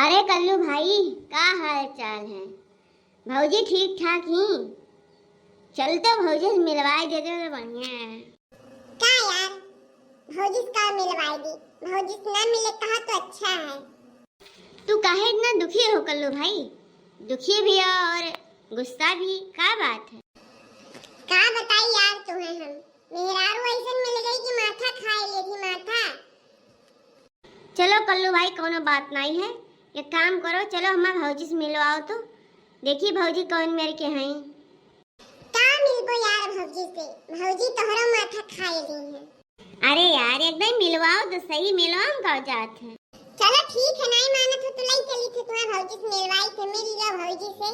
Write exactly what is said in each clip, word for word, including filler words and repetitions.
अरे कल्लू भाई, का हाल चाल है? भौजी ठीक ठाक ही? चल तो भौजी से मिलवाए देते तो बढ़िया है। का यार, भौजी से का मिलवाए दी? भौजी से ना मिले कहा तो अच्छा है। तू काहे इतना दुखी हो कल्लू भाई? दुखी भी और गुस्सा भी, का बात है? का बताई यार तुम्हें हम, मेहरारू ऐसन मिल गई कि माथा खाए लेगी माथा। चलो कल्लू भाई, कौनो बात नहीं है, एक काम करो, चलो हमार भौजी से मिलवाओ तो, देखी भौजी कौन मेर के हैं। का मिलबो यार भौजी से, भौजी तोहरो माथा खाए ली है। अरे यार, एक दिन मिलवाओ तो सही, मिलवाओ हम का जात है। चलो ठीक है, नहीं मानत हो तो लई चली थे तुम्हारे भौजी से मिलवाई थे, मिल लो भौजी से।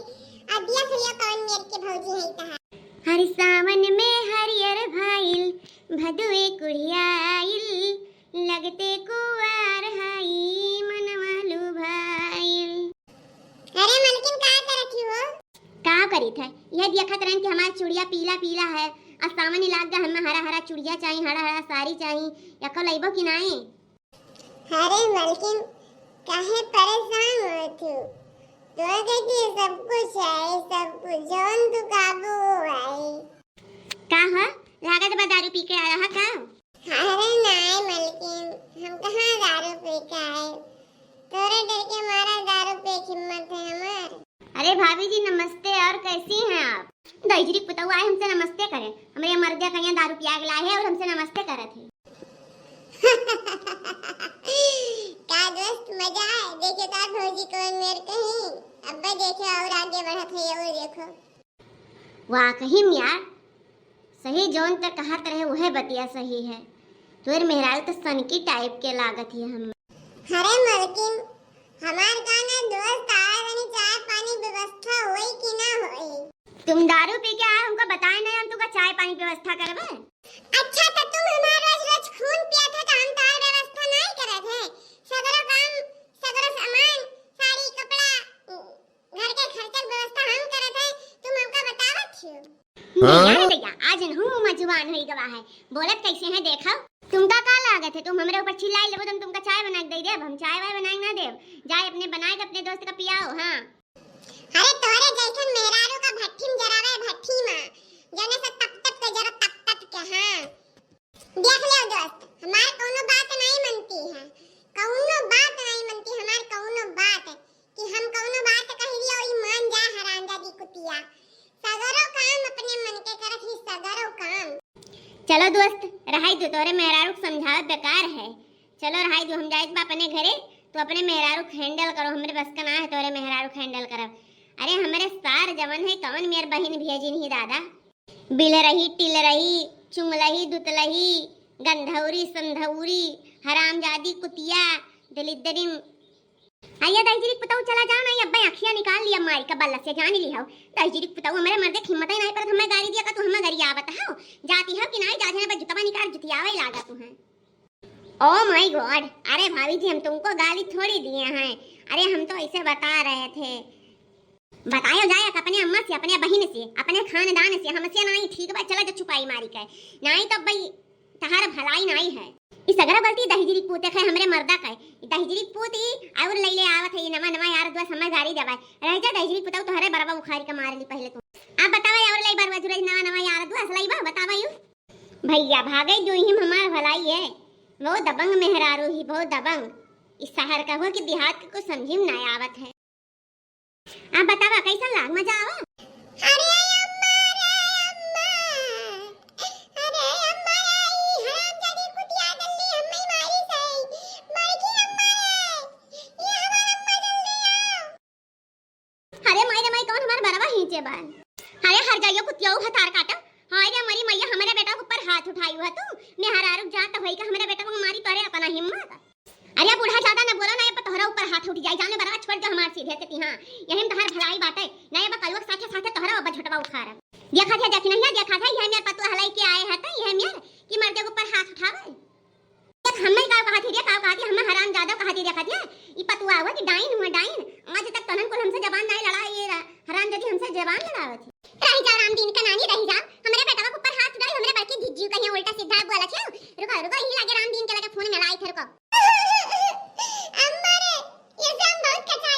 अब दिया खलियो कौन मेर के भौजी है कहा। हर सावन में हरियर भाईल, भदुए कुढ़ियाइल, लगते कुआर हाई मनवा लुभाइल। अरे मलकिन, का करत ही हो? का करी थे? यह देखत रहन कि हमार चुड़िया पीला पीला है, और सावन लाग गया, हमें हरा हरा चुड़िया चाहिए, हरा हरा साड़ी चाहिए, यको लइबो कि नाई? अरे मलकिन, काहे परेशान हो तू? तोहके के सब कुछ है, सब कुछ, जौन तू काबू हो भाई। का ह? लागत बा दारू पी के आया है का? अरे नाय मलकिन, हम कहाँ दारू पी के आए? तोरे डर के मारा दारू पे हिम्मत है हमार। अरे भाभी जी नमस्ते, और कैसी हैं आप? दहिजरी पुतऊ आए हमसे नमस्ते करें, हमरे मर्दे कहिया दारू पिया के लाए है और हमसे नमस्ते करत है। का दोस्त मजा है? देखे तो भौजी कौन मेर कहीं, अब्बे देखे और आगे बढ़त है, और देखो। वाकई में यार, सही जौन ते कहत रहे, वह बतिया सही है। तोर मेहरारू तो सनकी type के लागत ही हम। अरे मलकिन, हमार गाना दोस्त आए, तनी चाय पानी व्यवस्था होई कि ना होई? तुम दारू पी के आए, हमको बताए नहीं, हम तुमका चाय पानी व्यवस्था करबे। अच्छा, तो तुम हमार रोज रोज खून पियत है, तो हम तोहार व्यवस्था नहीं करत है। सगरो काम, सगरो सामान, साड़ी, कपड़ा, घर के खर्चा के व्यवस्था हम करत है, तुम हमका बतावत हो। हाँ? नहीं यार दैया, आज नहू मुँह जुबान होई गवा है, बोलत कैसे है देखो। तुमका का लागत है, तुम हमरे ऊपर चिल्लाई लेबो तो हम तुमका चाय बना के दे देब? हम चाय वाय बना के ना देब, जाए अपने बनाए के अपने दोस्त का पियाओ। हाँ। अरे तोरे जैसन मेहरारू का भट्ठी में जरावे, भट्ठी में, जने से तप तप के जरा, तप तप के। हाँ। देख लो दोस्त, हमार कौनो बात नहीं मनती है, कौनो बात नहीं मनती हमार, कौनो बात कि हम कौनो बात कह दिया, ई मान जा हरामजादी कुतिया। सगरो काम अपने मन के करत ही, सगरो काम। चलो दोस्त, रहाई दो, तोरे मेहरारू के समझावे बेकार है। चलो रहाई दो, हम जाइत बा अपने घरे, तो अपने मेहरारू के handle करो, हमरे बस का ना है तोरे मेहरारू के handle करब। अरे हमरे सार जवन है, कवन मेर बहिन भेजिन ही दादा। बिलरही, टिलरही, चुंगलही, दुतलही, गंधौरी, संधौरी, हरामजादी, कुतिया, दलिद्दरिन। आइया दहिजरी के पुतऊ चला जाओ ना, अब्बे अखिया निकाल लिया मारी का बल्ला से, जान ली हो। दहिजरी के पुतऊ हमरे मर्दे के हिम्मत ही नहीं परत, हमें गाली दिया का तू हमें गरियावत हो। जाती हो कि नहीं, जा जने पर जुतवा निकाल जुतियावे लागा तू है। Oh my God, अरे भाभी जी हम तुमको गाली थोड़ी दिए हैं, अरे हम तो ऐसे बता रहे थे। बतायो जाए अपने अम्मा से, अपने बहिन से, अपने खानदान से, हमसे नाई ठीक बा, चला जो छुपाई मारी के। नाई तो भाई तहार भलाई नाई है। ई सगरा गलती दहिजरी पूते है हमरे मर्दा का है। ई दहिजरी पूत ई और लैले आवत है, ई नवा नवा यार दुआ समय गारी देवाए। रह जा दहिजरी पुतऊ तोहरे बरवा उखारी के मार ली पहले तू। अब बतावा और लाई बरवा जुरे नवा नवा यार दुआ असलाई बा बतावा यू। भैया भागे जो ही हमार भलाई है। वो दबंग मेहरारू ही, वो दबंग। इस शहर का हो कि देहात के कुछ समझी में ना आवत है। आप बतावा कैसा लाग मजा आवा? अरे अम्मा रे अम्मा, अरे अम्मा रे, ई हरामजादी कुतिया जल्दी हमें मारी से, मर गई अम्मा रे, ये हमार अम्मा जल्दी आओ। अरे माई रे माई, कौन हमार बरवा हींचे बा? अरे हर जाइयो कुतिया भतार काटा। हाय रे हमारी मैया, हमारे बेटा के ऊपर हाथ उठाई हुआ तू। मेहरारू जात होई का हमारे बेटा को मारी, तोरे अपना हिम्मत। अरे बूढ़ा, ज्यादा ना बोलो, ना ये पर तोहरा ऊपर हाथ उठ जाई। जाने बरवा छोड़ दे हमार सीधे से तिहाँ। यही में तोहार भलाई बाटे। ना ये बा कलुआ के साथे साथे तोहरा अब झटवा उखाड़। देखा थे, देखी नहीं, देखा थे, यह मेर पतुआ हलाई के आए है तो यह मेर कि मर्दे के ऊपर हाथ उठावे। देख, हमें का कहा थी रे, का कहा थी, हमें हरामजादा कहा थी, देखा थी, ई पतुआ हुआ कि डाइन हुआ, डाइन। आज तक तोहन कुल हमसे जबान नहीं लड़ा, ये हरामजादी हमसे जबान लड़ावत है। रही जाओ रामदीन का नानी, रही जाओ। हमरे बेटवा के ऊपर हाथ उठाई, हमरे बड़की जिज्जू कहीं उल्टा सीधा बोला छे। रुको, रुको, यही लगे रामदीन के लगे फोन मिलाई थे, रुको। अम्मा रे, ये सब बहुत खचा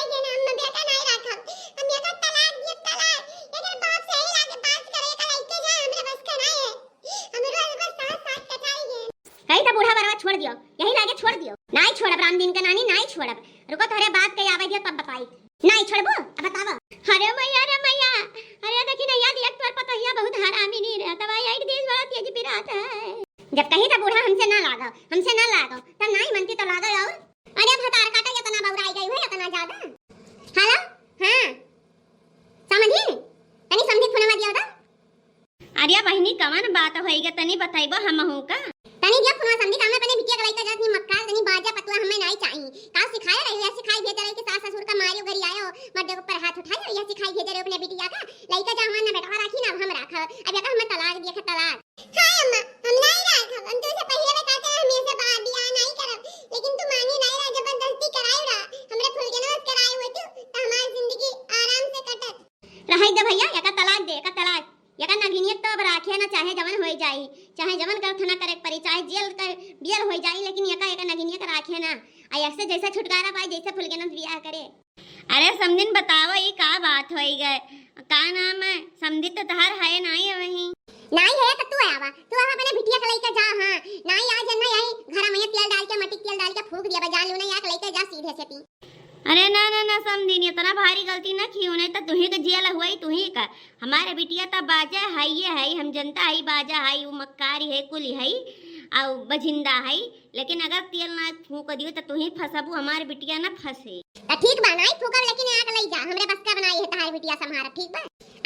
रुको, तोहरे बात के आवे दिया, तब बताई। नहीं छोड़बो, अब बतावा। अरे मैया रे मैया, अरे देखी ना यार, एक तोर पतोहिया बहुत हरामी नहीं रहा, तब आई आइट देश बड़ा तेज पिरात है। जब कही तो बूढ़ा हमसे ना लागो, हमसे ना लागो, तब नहीं मनती तो लागो और। अरे भतार काटा इतना बौराई गई हो, इतना ज्यादा। हेलो, हाँ, समधी, तनी समधी फोनवा दियो तो। अरे बहिनी, कवन बात होइगा, तनी बताइबो हमहू का? तनी दिया फोनवा समधी, का हम अपने बिटिया के लइका जात नी मक्कार, तनी बाजा पतुआ हमें नाई चाही। का सिखाए रहे, या सिखाई भेजे रहे कि सास ससुर का मारियो घरी आयो, मर्दे के ऊपर हाथ उठायो, या सिखाई भेजे रहे अपने बिटिया का, लइका जा हमार ना बेटवा राखी ना हम राखब। अब एका हमें तलाक दिया के तलाक। हाय अम्मा, हम नाई राखब, हम तो इसे पहले बता के हम ऐसे बात बियाह नाई करब, लेकिन तू मानी नाई रहा, जबरदस्ती कराई रहा, हमरे फुलगेनवा से कराई हुई तू, तो हमारी जिंदगी आराम से कटत। रहाई दे भैया, एका तलाक दे, एका तलाक। एका नगिनिया तो अब राखे ना, चाहे जवन होई जाई, चाहे जवन गलत ना करे के परी, चाहे जेल का बेल होई जाई, लेकिन एका, एका नगिनिया का राखे ना। आ ऐसे जैसे छुटकारा पाए, जैसे फुलगेना बियाह करे। अरे समधिन बतावा, ई का बात होई गए? का नाम है? समधी तो तहार है नाई है वही। नाई है तो तू आवा, तू आवा अपने बिटिया के लइके जा। हाँ, नाई आज है ना यही घर में तेल डाल के, मट्टी तेल डाल के फूंक दिया, बजा लू ना, या के लइके जा सीधे से ती। अरे ना, ना, ना, समधिन, इतना भारी गलती ना कियो, नहीं तो तुही के जेल हुई, तुही का। हमारे बिटिया त बाजा है, ये है, हम जनता है, बाजा है, वो मक्कारी है, कुली है, और बजिंदा है, लेकिन अगर तेल ना फूंक दियो तो तुही फंसबू, हमारे बिटिया ना फंसे। तो ठीक बा, नाई फूंकब, लेकिन आग लई जा, हमरे बस का बनाई है तहार बिटिया संभारब, ठीक बा?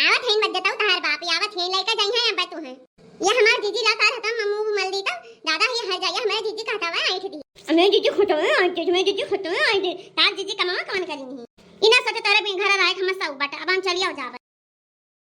आवत है, मत देता तहार बाप, आवत है, लइका जाई है, अब तू है। ये हमार जीजी ला का रहता, मम्मू मल दी तो, दादा ये हर जाइए, हमारे जीजी कहता हुआ ऐंठ दी। हमें जीजी खुटवे आई दे, हमें जीजी खुटवे आई दे। तार जीजी कमावा कौन करी नहीं? इना सोचे तोरे बिन घर रहे, हम सब बट अब हम चलियो जाब।